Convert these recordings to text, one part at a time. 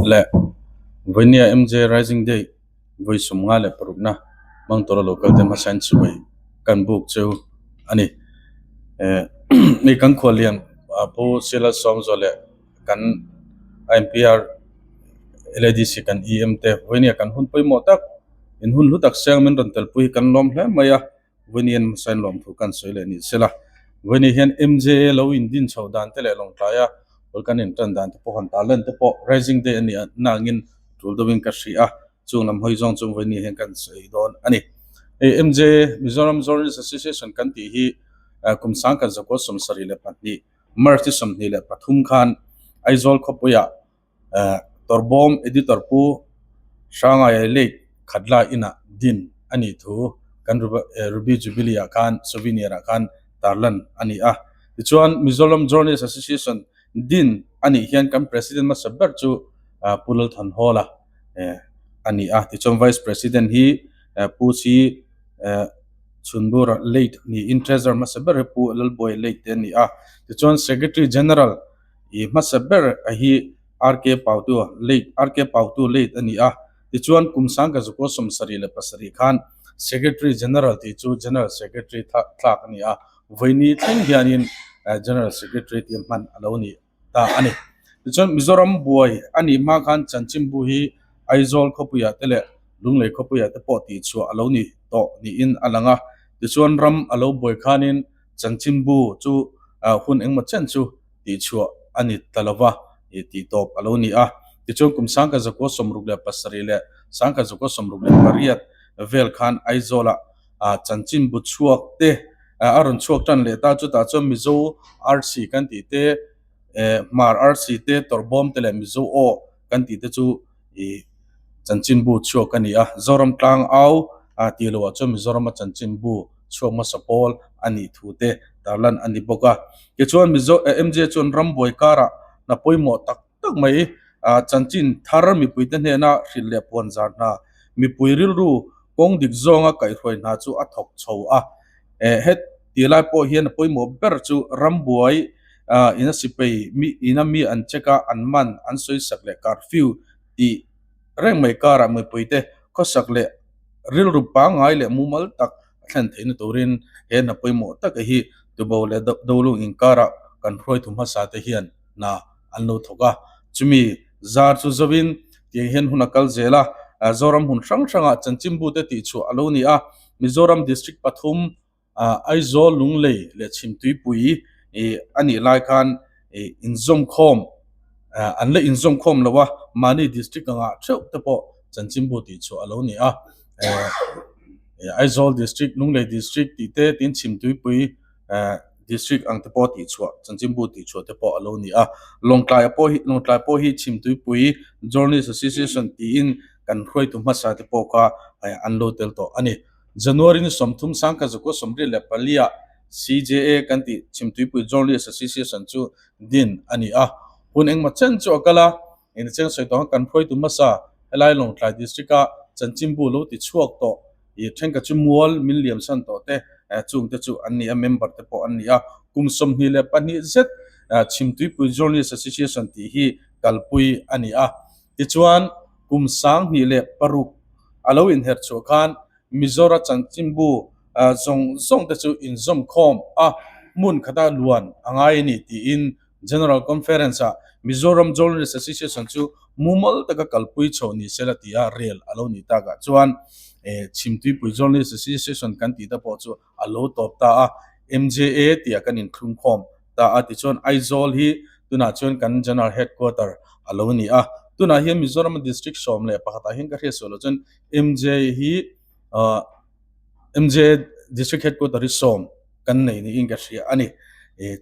Le vawinia MJ Rising Day vawi 56na hmang tura lo kal te hmasa in chibai kan buk chu a ni. Eh hei kan khuallian Pu Silas Sawmzua leh kan IMPR LADC kan EM te vawinia kan hun pawimawh tak in hun hlu tak seng min rawn telpui hi kan lawm hle mai a. Vawinia hmasa in lawmthu kan sawi leh ni sela. Vawinia hian MJA lo in din chhoh dan te leh Lawngtlaia pawl kan in tan dan te pawh han tarlan te pawh Rising Day a nih na angin tul deuhin ka hria a, chung lam hawi zawng chu vawinia hian kan sawi dawn a ni. Hei MJA Mizoram Journalist Association kan tih hi kum sangkhat zakua 72 March ni 23 khan Aizawl khawpuiah Tawrbawm Editor Pu Hrangaia Lake Khatla inah din a nih thu kan Ruby Jubilee ah khan souvenir ah khan tarlan a ni a. Tichuan Mizoram Journalist Association din a nih hian kan President hmasa ber chu Pu Lalthanhawla a ni a. Tichuan Vice President hi Pu Chi Chhunbura Late niin Treasurer hmasa ber hi Pu Lalbuai Late te a ni a. Tichuan Secretary General I hmasa ber a hi RK Pautu late RK Pautu late a ni a, tichuan kum sangka zukua 77 khan Secretary General tih chu General Secretary thlak a ni a, vawiini thleng hianin General Secretary tih hman a lo ni ta a ni. Tichuan Mizoram buai a nih hma khan chanchinbu hi Aizawl khawpuiah te leh Lunglei khawpuiah te pawh tihchhuah a lo ni tawh niin a lang a, tichuan ram a lo buai khanin Chanchinbu chu hun engmaw chen chu tihchhuah a ni ta lo va, tih tawp a lo ni a. Tichuan kum 1967 leh 1968 vel khan Aizawlah chanchinbu chhuak te a rawn chhuak tan leh ta. Chutah chuan Mizo Arsi kan tih te, Hmar Arsi te, Tawrhbawm te leh Mizo Aw kan tih te chu chanchinbu chhuak a ni a. Zoram Tlang Au tih loah chuan Mizorama chanchinbu chhuak hmasa pawl a nih thu te tarlan a ni bawk a. Tichuan Mizo MJ chuan rambuai karah hna pawimawh tak tak mai chanchin thar mipuite hnena hrilh leh puan zar hna, mipui rilru kawng dik zawnga kaihhruai hna chu a thawk chho a. Heti lai pawh hian a pawimawh ber chu rambuai ina sipei mi ina mi an check a, an man, an sawisak leh curfew tih reng mai karah mipuite khawsak leh rilru pangngai leh mumal tak a thlen theihna turin he hna pawimawh taka hi Tubo leh Dolung inkarah kan hruaitu hmasa te hian hna an lo thawk a. Chumi zar chu zovin tiang hian hun a kal zel a, Zoram hmun hrang hrangah chanchinbu te tihchhuah a lo ni a, Mizoram District pathum Aizawl, Lunglei leh Chhimtuipui a nih lai khan inzawmkhawm an la inzawmkhawm lo a, mahni district angah theuh te pawh chanchinbu tihchhuah a lo ni a. Aizawl district, Lunglei district tih te tin Chhimtuipui district ang te pawh tihchhuah chanchinbu tihchhuah te pawh a lo ni a. Lawngtlai pawh hi Lawngtlai pawh hi Chhimtuipui Journalist Association tiin kan hruaitu hmasa te pawh kha an lo tel tawh a ni. January ni 30 1984 ah CJA kan tih Chhimtuipui Journalist Association chu din a ni a. Hun engmaw chen chu a kal a, eng cheng sawi tawh khan kan hruaitu hmasa helai Lawngtlai District a chanchinbu lo ti chhuak tawh ih thenkhat chu mual min liam san tawh te chung te chu an ni a, member te pawh an ni a. Kum 22 zet Chhimtuipui Journalist Association tih hi kalpui a ni a. Tichuan kum 2006 a lo inher chhuah khan Mizora chanchinbu zawng zawng te chu inzawmkhawm a, hmun khata luan a ngai a ni tiin General Conference ah Mizoram Journalist Association chu mumal taka kalpui chho ni sela tia rel a lo nih takah chuan Chhimtuipui Journalist Association kan tih te pawh chu a lo tawp ta a, MJA tia kan inthlungkhawm ta a tichuan Aizawl hi tunah chuan kan General Headquarter a lo ni a, tunah hian Mizoram District 11 ah hian ka hriat sual loh chuan MJ hi MJ District Headquarter hi sawm kan nei niin ka hria a ni.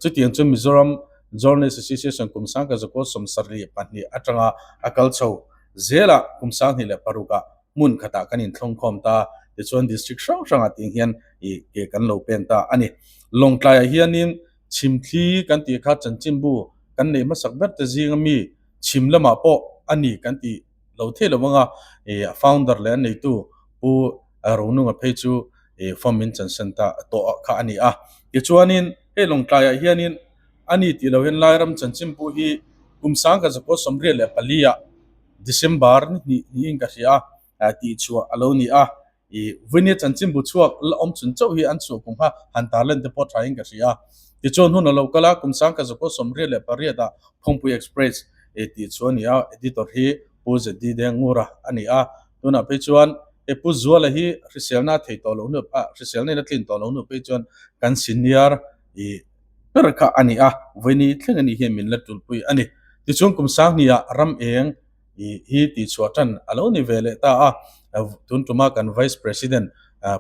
Chutiang chuan Mizoram Journalist Association kum 1972 atanga a kal chho zelah kum 2006 ah hmun khatah kan inthlawngkhawm ta tichuan district hrang hrangah ting hian ih ke kan lo pen ta a ni. Lawngtlaiah hianin Chhimthli kan tih kha chanchinbu kan neih hmasak ber te zinga mi chhim lamah pawh a ni kan tih lo thei lo anga ih a founder leh a neitu Pu Ronunga phei chu ih form in chansen ta tawh kha a ni a. Tichuanin hei Lawngtlaiah hianin a ni tih lo hian Lairam chanchinbu hi kum 1984 ah. December ni hnih niin ka hria a tih chhuah a lo ni a. I Vawini chanchinbu chhuak la awm chun chauh hi an chhuah kum kha han tarlan te pawh thain ka hria a. Tichuan hun a lo kal a, kum sangkhat zakua 88 ah Phawngpui Express tih chu a ni a, editor hi Pu ZD Dengngura a ni a. Tunah phei chuan he Pu Zuala hi hriselna a thei tawh loh hnu ah hriselna in a tlin tawh loh hnu phei chuan kan senior i ber kha a ni a, Vawini thleng a nih hian min la tulpui a ni. Tichuan kum sanghnih ah ram eng i hi tihchhuah tan a lo ni ve leh ta a, tun tuma kan Vice President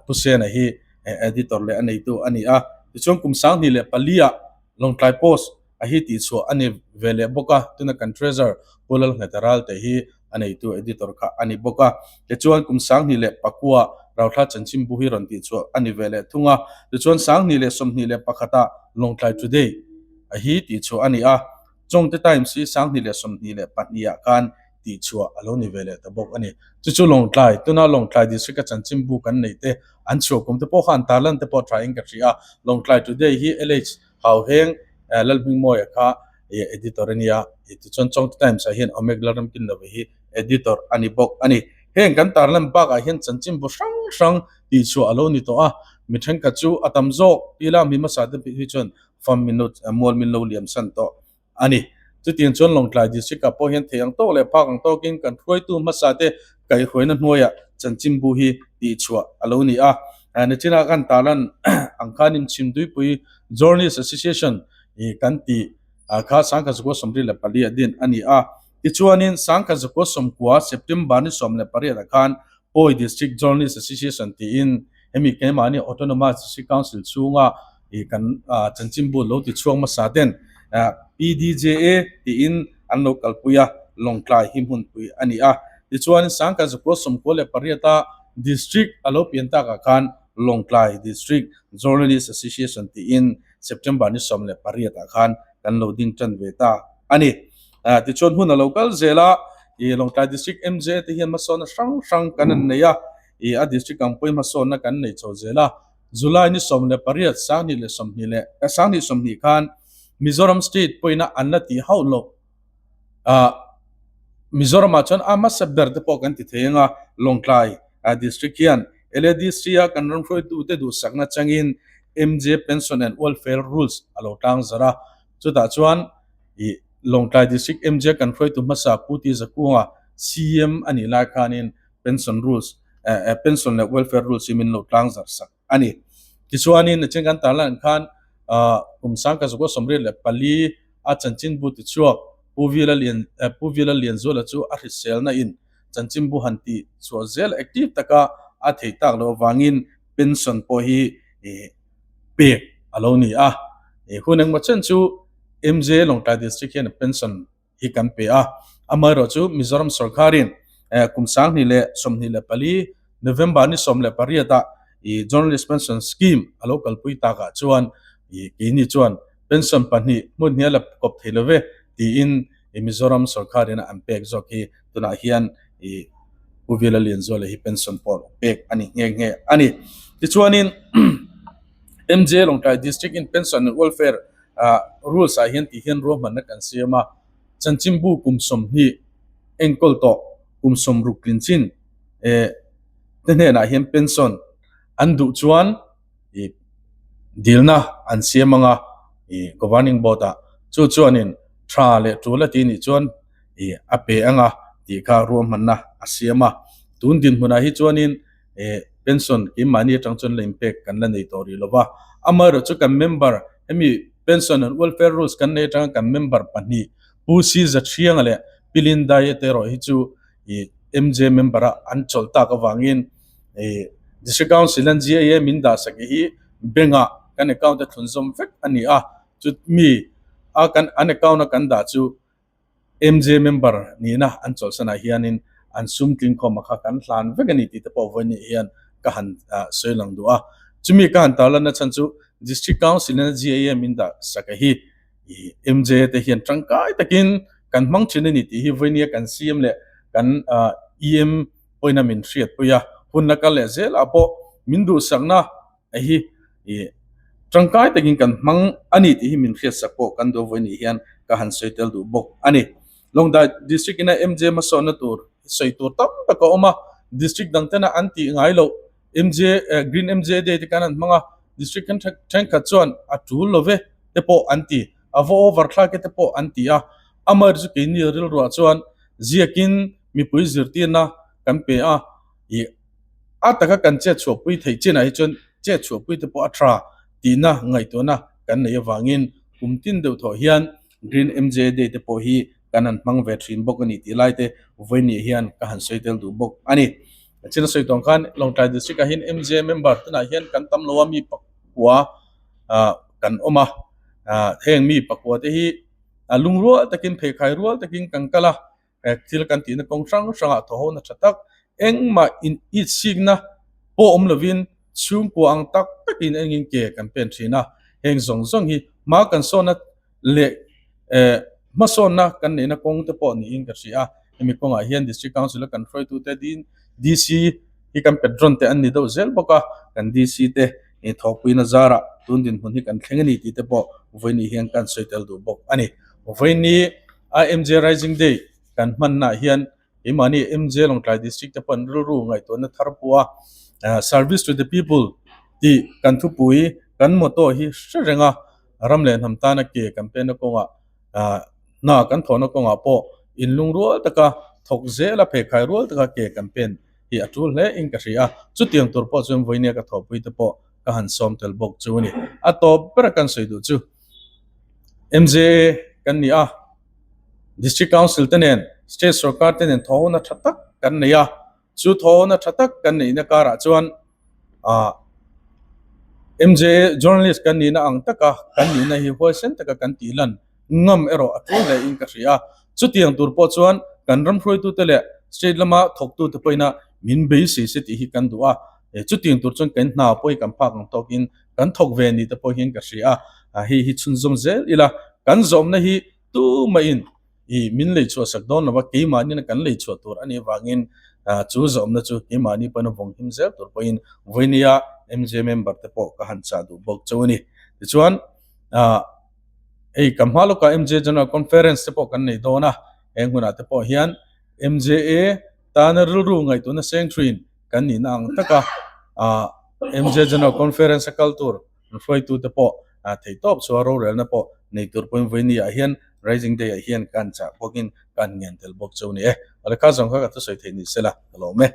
Pu Sena hi editor leh a neitu a ni a, tichuan kum 2004 ah Lawngtlai Post a hi tihchhuah a ni ve leh bawk a, tuna kan Treasurer Pu Lalngheta Ralte hi a neitu editor kha a ni bawk a, tichuan kum 2009 ah Rauthla Chanchinbu hi rawn tihchhuah a ni ve leh thung a, tichuan 2021 ah Lawngtlai Today a hi tihchhuah a ni a. Chawngte Times hi 2022 ah khan tihchhuah a lo ni ve leh ta bawk a ni. Chu chu Lawngtlai, tuna Lawngtlai District a chanchinbu kan neih te an chhuah kum te pawh kha an tarlan te pawh tha in ka hria a. Lawngtlai Today hi LH Hauheng Lalhmingmawia kha editor a nia, tichuan Chawngte Times ah hian Omek Lalramkinlova hi editor a ni bawk a ni. Heng kan tarlan bakah hian chanchinbu hrang hrang tihchhuah a lo ni tawh a, mi thenkhat chu a tam zawk ila mi hmasa te hi chuan fam min lo mual min lo liam san tawh a ni. Chutiang chuan Lawngtlai District ah pawh hian thei ang tawk leh phak ang tawkin kan hruaitu hmasa te kaihhruaina hnuaiah chanchinbu hi tihchhuah a lo ni a. Nichina kan tarlan ang khanin Chhimtuipui Journalist Association kan tih kha 1974 a din a ni a. Tichuanin 1990 September ni 18 ah khan Pawi District Journalist Association tiin hemi keimahni Autonomous District Council chhunga ih kan chanchinbu lo ti chhuak hmasa ten PDJA tiin an lo kalpui a, Lawngtlai hi hmunpui a ni a. Tichuan 1998 a District a lo pian takah khan Lawngtlai District Journalist Association tiin September ni 18 ah khan kan lo ding tan ve ta a ni. Tichuan hun a lo kal zel a, ih Lawngtlai District MJ te hian hmasawnna hrang hrang kan an nei a, ih a district ang pawhin hmasawnna kan nei chho zel a. July ni 18 20 leh 20 khan Mizoram State pawhin an la tih hauh loh. Ah Mizoramah chuan a hmasa ber te pawh kan ti thei ang a, Lawngtlai District hian LADC a kan ramhruaitute duhsakna changin MJ Pension and Welfare Rules a lo tlang zarh a, chutah chuan ih Lawngtlai District MJ kan hruaitu hmasa Pu Ti Zakunga CM a nih lai khanin Pension Rules Pension leh Welfare Rules hi min lo tlang zarh sak a ni. Tichuanin a cheng kan tarlan khan kum 1984 a chanchinbu tichhuak Pu Vila Lian Pu Vila Lianzuala chu a hriselna in chanchinbu han tih chhuah zel active taka a thei tak loh avangin pension pawh hi pek a lo ni a. Hun engmaw chen chu MJ Lawngtlai District hian pension hi kan pe a. Amaherawh chu Mizoram sorkarin kum 2024 November ni 18 ah Journalist Pension Scheme a lo kalpui takah chuan keini chuan pension pahnih hmun hnial a kawp thei lo ve tiin Mizoram sorkarin an pek zawk hi tunah hian Pu Vila Lianzuala hi pension pawh pek a ni nghe nghe a ni. Tichuanin MJ Lawngtlai District in Pension and Welfare Rules ah hian tih hian ruahmanna kan siam a, chanchinbu kum 20 enkawl tawh kum 60 tlin chin te hnenah hian pension an duh chuan ih dilna an siam ang a ih governing board ah chu chuanin tha leh tul a tih nih chuan ih a pe ang a tih kha ruahmanna a siam a tun dinhmunah hi chuanin ih pension keimahni atang chuan la inpek kan la nei tawh rih lo va amaherawh chu kan member hemi pension and welfare rules kan nei atanga kan member pahnih Pu Si Zathrianga leh Pi Lindaia te erawh hi chu ih MJ member a an chawlh tak avangin ih District Council an GIA min dah sak hi bank ah kan account a thlun zawm vek a ni a chutmi a kan an account a kan dah chu MJ member nihna an chawlhsanah hianin an sum tlingkhawm a kha kan hlan vek a ni tih te pawh vawiin hian ka han sawi lang duh a chumi ka han tarlanna chhan chu District Council in a GIA min dah sak a hi Ih MJ te hian tangkai takin kan hmang thin a ni tih hi vawinia kan CM leh kan EM pawhin a min hriatpui a, hun la kal leh zelah pawh min duhsakna hi ih tangkai takin kan hmang a ni tih hi min hriatsak pawh kan duh vawiin hian ka han sawi tel duh bawk a ni. Lawngdai District ina MJ hmasawnna tur sawi tur tam tak a awm a, District dang tena an tih ngai loh MJ Green MJ Day te khan an hmang a, District thenkhat chuan a tul lo ve te pawh an ti, a va over thlak e te pawh an ti a, amaherawhchu chu keini rilruah chuan ziakin mipui zirtirna kan pe a, ih a taka kan chet chhuahpui theih chinah hi chuan chet chhuahpui te pawh a tha tihna ngaihtuahna kan neih avangin kum tin deuh thawh hian Green MJ Day te pawh hi kan han hmang ve thin bawk a ni tih lai te vawiin hian ka han sawi tel duh bawk a ni. Chin a sawi tawng khan Lawngtlai District ah hian MJ member tunah hian kan tam lo a mi pakua ah kan awm a, ah heng mi pakua te hi a lungrual takin pheikhai rual takin kan kal a, thil kan tihna kawng hrang hrangah thawhona tha tak engmah in itsikna pawh awm lovin chhungkua ang tak takin engin ke kan pen thin a, heng zawng zawng hi hma kan sawnna leh eh hmasawnna kan neihna kawng te pawh niin ka hria a, hemi kawngah hian District Council a kan hruaitute DC hi kan patron te an ni deuh zel bawk a, kan DC te ih thawhpuina zarah tun dinhmun hi kan thleng a ni tih te pawh vawiin hian kan sawi tel duh bawk a ni. Vawiin IMJ Rising Day kan hmannaah hian keimahni MJ Lawngtlai District te pawh an rilru ngaihtuahna thar pawh a, Service to the People tih kan thupui kan motto hi hre reng a, ram leh hnam tana ke kan penna kawngah hna kan thawhna kawngah pawh inlungrual taka thawk zela pheikhai rual taka ke kan pen hi a tul hle in ka hria a, chutiang tur pawh chuan vawinia ka thawhpui te pawh ka han sawm tel bawk chu a ni. A tawp bera kan sawi duh chu MJA kan ni a, District Council te nen State sorkar te nen thawhona tha tak kan nei a, chu thawhona tha tak kan neihna karah chuan ah MJA journalist kan nihna ang taka kan nihna hi huaisen taka kan tih lan ngam erawh a tul hle in ka hria a, chutiang tur pawh chuan kan ram hruaitute leh state lama thawktute pawhina min beisei se tih hi kan duh a, chutiang tur chuan kan hna pawh hi kan phak ang tawkin kan thawk ve ni te pawh hian ka hria a, hei hi chhunzawm zel ila kan zawmna hi tumahin ih min lei chhuah sak dawn lova keimahni kan lei chhuah tur a nih avangin chu zawmna chu keimahni pawhin a vawng him zel tur pawhin vawinia MJ member te pawh ka han chah duh bawk chu a ni. Tichuan hei ka hma lawkah MJ General Conference te pawh kan nei dawn a, heng hunah te pawh hian MJA tana rilru ngaihtuahna seng thuin kan nihna ang taka MJ General Conference a kal tur an hruaitute pawh theihtawp chhuah rorelna pawh nei tur pawhin vawiini ah hian Rising Day ah hian kan chah bawkin kan ngen tel bawk chu a ni e. Awle kha zawng kha ka thusawi theih ni sela ka lawm e.